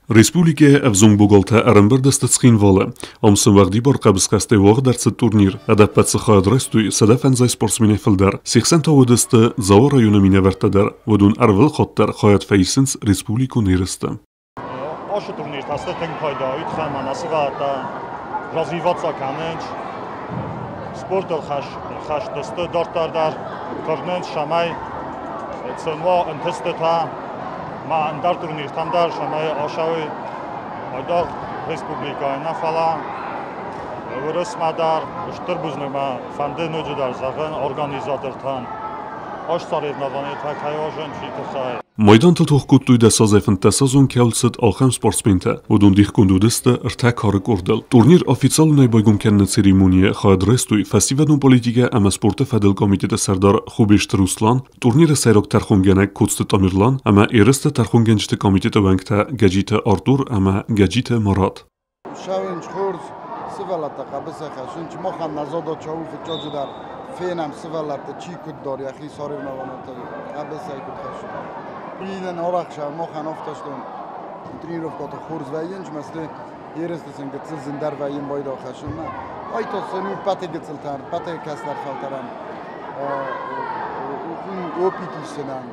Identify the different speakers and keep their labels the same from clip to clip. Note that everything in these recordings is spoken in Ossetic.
Speaker 1: Республикӕйы ӕвзонг богалтӕ ӕрӕмбырд сты Цхинвалы. Ам сын уӕгъдибар хъӕбысхӕстӕй уагъд ӕрцыд турнир. Ӕдӕппӕт цы хайад райстой 150 спортсменӕй фылдӕр. Се хсӕн та уыдысты Дзауы районы минӕвӕрттӕ дӕр. Уыдон ӕрвылхатт дӕр хайад фӕисынц республикон ерысты.
Speaker 2: Ацы турнир та сты тынг пайда, уый тыххӕй ма нӕ сывӕллӕттӕ развиваться кӕнынц, спортыл хӕст сты дарддӕр дӕр, тырнынц, цӕмӕй сын уа ӕнтыстытӕ ма ӕндӕр турниртӕм дӕр, цӕмӕй ацӕуой айдагъ республикӕйы нӕ, фӕлӕ Уырысмӕ дӕр. Стыр бузныг мӕ фӕнды ноджыдӕр зӕгъын организатортӕн, аст соревнованиетӕ кӕй уарзынц, уый тыххӕй.
Speaker 1: Майданты тох кодтой дӕсазӕй фынддӕсазон кӕуыл цыд, ахӕм спортсментӕ. Уыдон дихгонд уыдысты ӕртӕ кары къордыл. Турнир официалонӕй байгом кӕныны церемонийы хайад райстой фӕсивӕдон политикӕ ӕмӕ спорты фӕдыл комитеты сӕрдар Хубежты Руслан, турниры сӕйраг тӕрхонгӕнӕг Коцты Тамерлан ӕмӕ ерысты тӕрхонгӕнджыты комитеты уӕнгтӕ Гӕджиты Артур ӕмӕ Гӕджиты Марат.
Speaker 3: Цӕуынц хорз сывӕллӕттӕ хъӕбысы хӕссынц. Махӕн нӕ задача у фыццаджыдӕр фенӕм сывӕллӕтты, чи куыд дары йӕхи соревнованиты хъӕбысӕй куыд хӕссы. Иннӕ арӕхсӕв махӕн афтӕ стон тренировкӕтӕ хорз вӕййынц, мӕсты ерысты сын гыццыл зындӕр вӕййын байдагъ хӕссынмӕ. Ай та сын у пӕты гыццылтӕн, пӕты кӕстӕр фӕлтӕрӕн опыт исынӕн.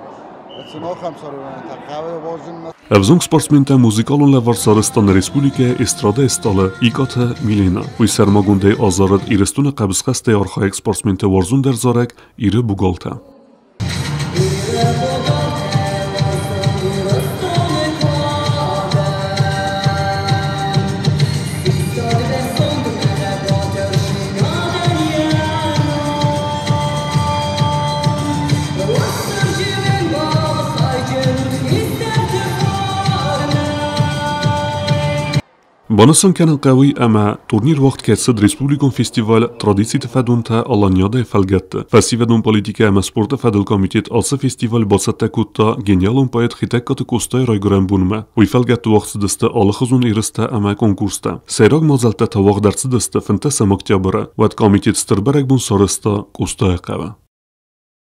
Speaker 3: Сын ахӕм соревнованиятӕ хъӕуы уадзынмӕ.
Speaker 1: Ӕвзонг спортсментӕ музыкалон лӕвар сарӕзта нӕ республикӕйы эстрадӕйы стъалы Икъаты Милена. Уый сӕрмагондӕй азарыд Ирыстоны хъӕбысхӕстӕй архайӕг спортсменты уарзондӕр зарӕг Иры богалтӕ. Банысан кӕнын хъӕуы ӕмӕ турнир уагъд кӕй цыд республикон фестиваль «Традициты фӕдонтӕ Аланиадӕйы фӕлгӕтты. Фӕсивӕдон политикӕ ӕмӕ спорты фӕдыл комитет ацы фестиваль бацӕттӕ кодта гениалон поэт Хетӕгкаты Къостайы райгуырӕн бонмӕ. Уый фӕлгӕтты уагъд цыдысты алыхуызон ерыстӕ ӕмӕ конкурстӕ. Сӕйраг мадзӕлттӕ та уагъд ӕрцыдысты 15 октябры. Уӕд комитет стыр бӕрӕгбон сарӕзта Къостайы хъӕуы.